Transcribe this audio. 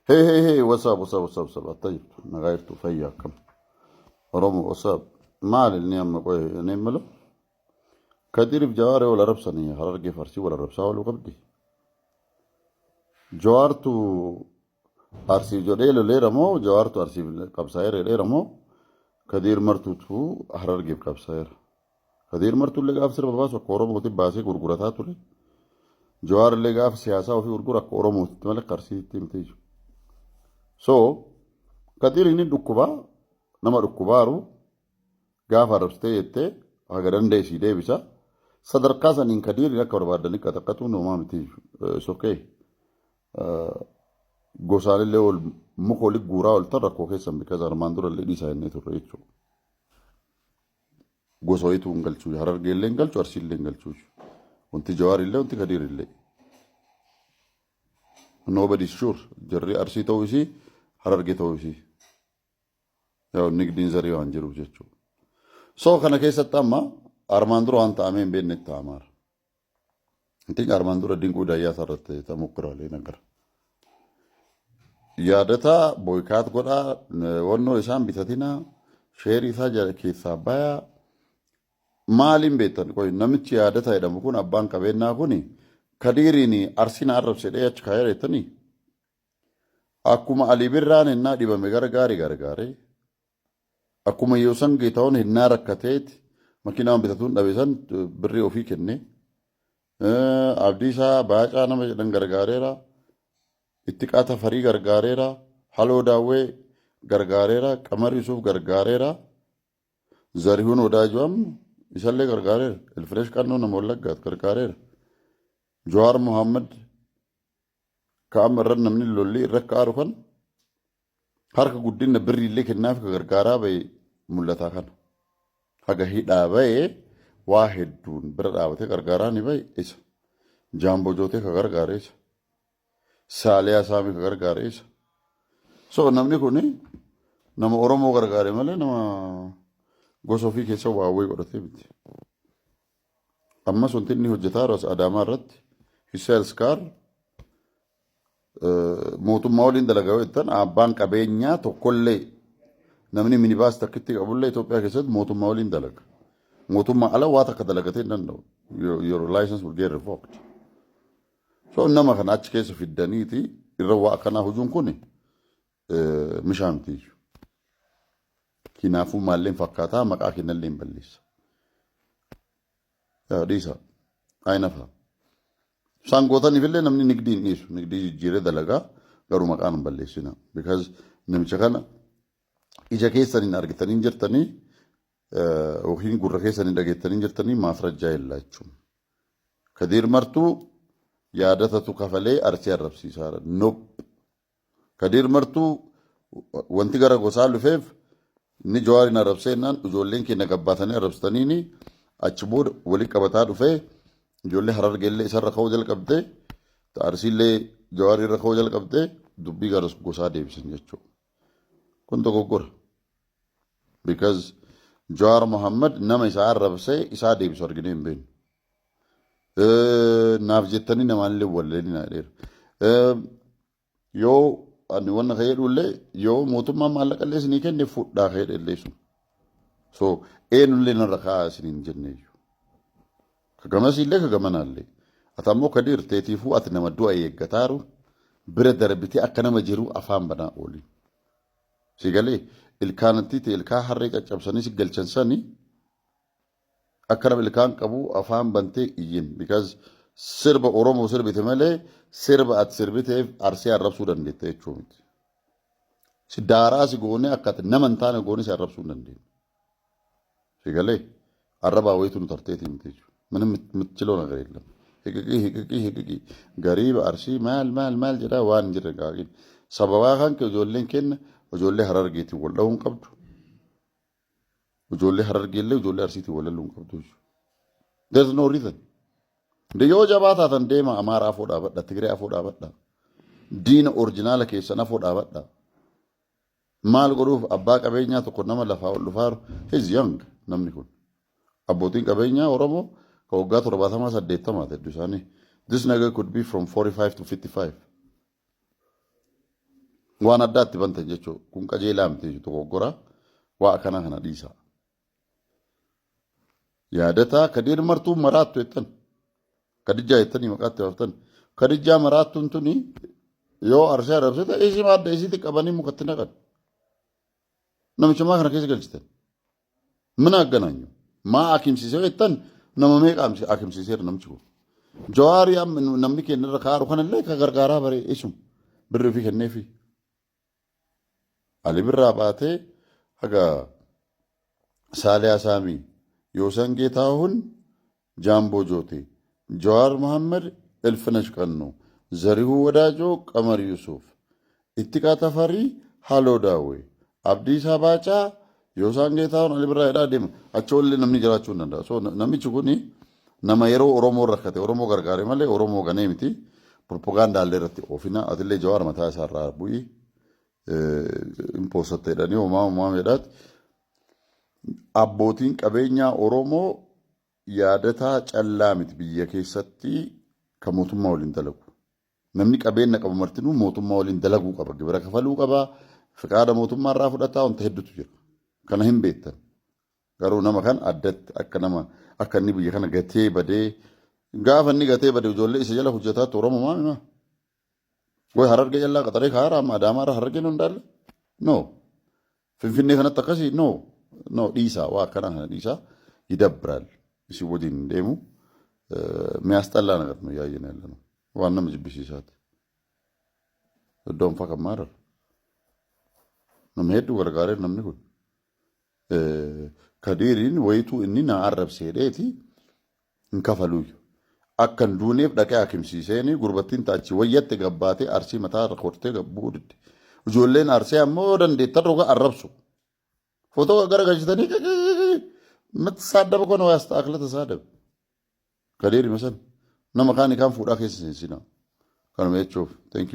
Hey, hey, hey, what's up, what's up, what's up, what's up? Atta jirtu, nagaa jirtu, fayyaa akkam? Oromo, what's up? Maal inni amma qoye, inni malu? Kadiriif Jawaaree wal arrabsanii, Harargee Arsii wal arrabsaa ooluu qabdi. Jawaartu Arsiif jedhee loleera moo, Jawaartu Arsiif qabsaa'eera jedheera moo, Kadiir Martuutu Harargeef qabsaa'eera? Kadiir Martuullee gaafa sirba baasu akka Oromootti baasee gurgurataa ture. Jawaarillee gaafa siyaasaa ofii gurguru akka Oromootti malee akka Arsiitti miti jechuudha. So Kadiir inni dhukkubaa nama dhukkubaaru gaafa arrabsitee jettee haga danda'e sii deebisa. Sadarkaa saniin Kadiir akka barbaadanii qaxaqqatuun homaa miti jechuudha. It's okay. Gosaanillee ol muka oli guuraa ooltan rakkoo keessan, because armaan dura illee dhiisaa jennee turre jechuudha. Gosa wayituu hin galchuu, Harargee illee hin galchu, Arsii illee hin galchuu. Wanti Jawaar illee, wanti Kadiir illee. Nobody is sure jarri Arsii ta'uu isii, Harargee ta'uu isii. Yaa nigdiin zarii waan jiruuf jechuudha. So kana keessatti amma armaan dura waan ta'amee hin beekne ta'amaara. I armaan dura Dinquu Daayyaa irratti tamokkiraalee nagara. Yaadataa boycott godhaa, wannoo isaan bitatinaa, sheerii isaa jala keessaa bayaa. Maaliin beektan qoy, namichi Yaadataa jedhamu kun, abbaan qabeenyaa kun, Kadiiriin Arsiin arrabsedhee achi kaayee jettanii, akkuma Alii Birraan hinnaa dhibame gargaari gargaaree, akkuma Yoosan Geetahuun hinnaa rakkateeti makiinaa bitatuun dhabe san birrii ofii kenne, Abdiisaa Baacaa nama jedhan gargaareera, Ittiqaa Tafarii gargaareera, Haloo Daawwee gargaareera, Qamar Yusuuf gargaareera, Zarihuun Wadaajoo amma isallee gargaareera, Ilfireesh Qannoo nama Wallaggaat gargaareera, Jawaar Mohaammed ka amma irra namni lolli irra ka'aaru kan harka guddina birriillee kennaaf ka gargaaraa bahe mul'ataa kana. Haga hidhaa bahee waa hedduun bira dhaabatee gargaaraa ni bahe isa. Jaamboo Jootee ka gargaare isa. Saaliyaa Saamii ka gargaare isa. So namni kun nama Oromoo gargaare malee nama gosa ofii keessa waa wayii godhatee miti. Ammas wanti inni hojjetaa jiru as Adaamaa irratti, he sells car, mootummaa waliin dalagaa yoo jettan, abbaan qabeenyaa tokkollee, namni minibaas takkitti qabullee Itoophiyaa keessatti mootummaa waliin dalaga. Mootummaa ala waa takka dalagatee hin danda'u. Your license will get revoked. So nama kana achi keessa fiddaniiti irra waa akkanaa hojuun kun mishaa miti. Kinaafuu maalleen fakkaataa maqaa kennallee hin balleessa. Dhiisa. Ayinafa. Isaan gootaniifillee namni nigdii hin dhiisu. Nigdii jijjiiree dalagaa, garuu maqaan hin balleessina. Because namicha kana ija keessaniin argitanii jirtanii yookiin gurra keessaniin dhageettanii jirtanii maasrajjaa jechuun. Kadiir Martuu Yaadatatu kafalee Arsii arrabsiisaadha. Nope. Kadiir Martuu wanti gara gosaa dhufeef inni Jawaariin arrabseennaan ijoolleen keenya gabbaatanii arrabsataniini achi booda walitti qabataa dhufee ijoollee Harargeellee isarra ka'uu jalqabdee, Arsiillee Jawaarii irra ka'uu jalqabdee, dubbii gara gosaa deebisan jechuudha. Kun dogoggora. Because Jawaar Mohammad nama isaa arrabsee isaa deebisu arginee hin beeknu. Naaf jettanii namaallee wallee naa dheera. Yoo ani wanna ka jedhullee, yoo mootummaan maallaqa illee isinii kenne fudhaa ka jedhe illee sun. So eenyullee narra kaa'aa isiniin jenne iyyuu. Ka gamasiillee ka gamanaallee. Ati ammoo Kadiir teetiifuu ati nama du'a eeggataaru bira darbitee akka nama jiru afaan banaa oolin. Si galee ilkaanattii ta'e ilkaan harree caccabsanii si galchan sani akka nama ilkaan qabu afaan bantee iyyin, because sirba Oromoo sirbite malee sirba ati sirbiteef Arsii arrabsuu dandeetta jechuu miti. Si daaraa si goonee akka ati nama hin taane goonee si arrabsuu hin dandeenyu. Si galee arrabaa wayitu nu tarteetii miti jechuudha. ምንም የምትችለው ነገር የለም። Hiqiqii hiqiqii hiqiqii gariiba Arsii maal maal maal jedhaa waan hin jirre gaariin. Sababaa kan kee ijoolleen kenna ijoollee Harargeetiin wal dha'uu hin qabdu. Ijoollee Harargeellee ijoollee Arsiitiin wal loluu hin qabdu. There's no reason. Yoo jabaa taatan deema Amaaraa afoo dhaabadha, Tigree afoo dhaabadha. Diina original keessan afoo dhaabadha. Maal godhuuf abbaa qabeenyaa tokko nama lafaa ol dhufaaru, he's young namni kun. Abbootiin qabeenyaa Oromoo ka waggaa 70, 80 hedduu isaanii. This nigga could be from 45 to 55. Waan addaatti bantan jechuudha. Kun qajeelaa miti dogoggora. Waa akkanaa kana dhiisaa. Yaadataa Kadiir martuu maraattu jettan. Kadijjaa jettanii maqaatti baaftan. Kadijjaa maraattuun tuni yoo arsee arabsite isii madda isiitti qabanii mukatti naqan. Namicha maa kana keessa galchitan? Mina aggananyu. Maa akimsiisee jettan nama meeqa akimsiiseera namichi kun. Jawaarii amma namni keenya irra kaaru kanallee ka gargaaraa bare isum birri ofii kenneefi. Ali Birraa baatee haga Saaliyaa Saamii, Yoosan Geetaahun, Jaamboo Jootee, Jawaar Mohammed, Ilfinash Qannoo, Zarihuu Wadaajoo, Qamar Yusuuf, Ittiqaa Tafarii, Haloo Daawwee, Abdiisaa Baacaa, Yoosaan Geetaahun, Ali Birraa jedhaa deema. Achi olillee namni jiraachuu hin danda'a. So namichi kuni nama yeroo Oromoo rakkate Oromoo gargaare malee Oromoo ganee miti. Propagaandaallee irratti oofina. Atillee Jawaar mataa isaarraa bu'i. Impoosatti jedhanii homaa homaa jedhaati. Abbootiin qabeenyaa Oromoo yaadataa callaa miti biyya keessatti kan mootummaa waliin dalagu. Namni qabeenya qabu martinuu mootummaa waliin dalaguu qaba. Gibira kafaluu qaba. Fiqaada mootummaa irraa fudhataa wanta hedduutu jira. Kana hin beektan. Garuu nama kan addatti akka nama akka inni biyya kana gatee badee gaafa inni gatee bade ijoollee isa jala hojjetaatti Oromoo maal himaa? Way Harargee callaa qaxaree kaara amma Adaamaa irra Harargee nu hundaalle? No. Finfinnee kanatti akkasii? No. No dhiisaa waa akkanaa kana dhiisaa ይደብራል። Isin wajjin hin deemu. የሚያስጠላ ነገር ነው እያየን ያለ ነው። waan nama jibbisiisaati. Iddoon fa kan maarar. Nama hedduu gargaareef namni kun. Kadiiriin wayituu inni na arrabseedheeti hin kafaluuyyu. Akka hin duuneef dhaqee hakimsiiseeni gurbattiin taachi wayyatte gabbaatee arsii mataa irra kortee gabbuu didde. Ijoolleen arsee ammoo dandeettan roga arrabsu. Footoo gara galchitanii የምትሳደብ ከሆነ ወይ አስተካክለህ ተሳደብ። Kadiiri masan nama kaan kaan fuudhaa keessa seensinaa. Kanuma jechuuf. Thank you.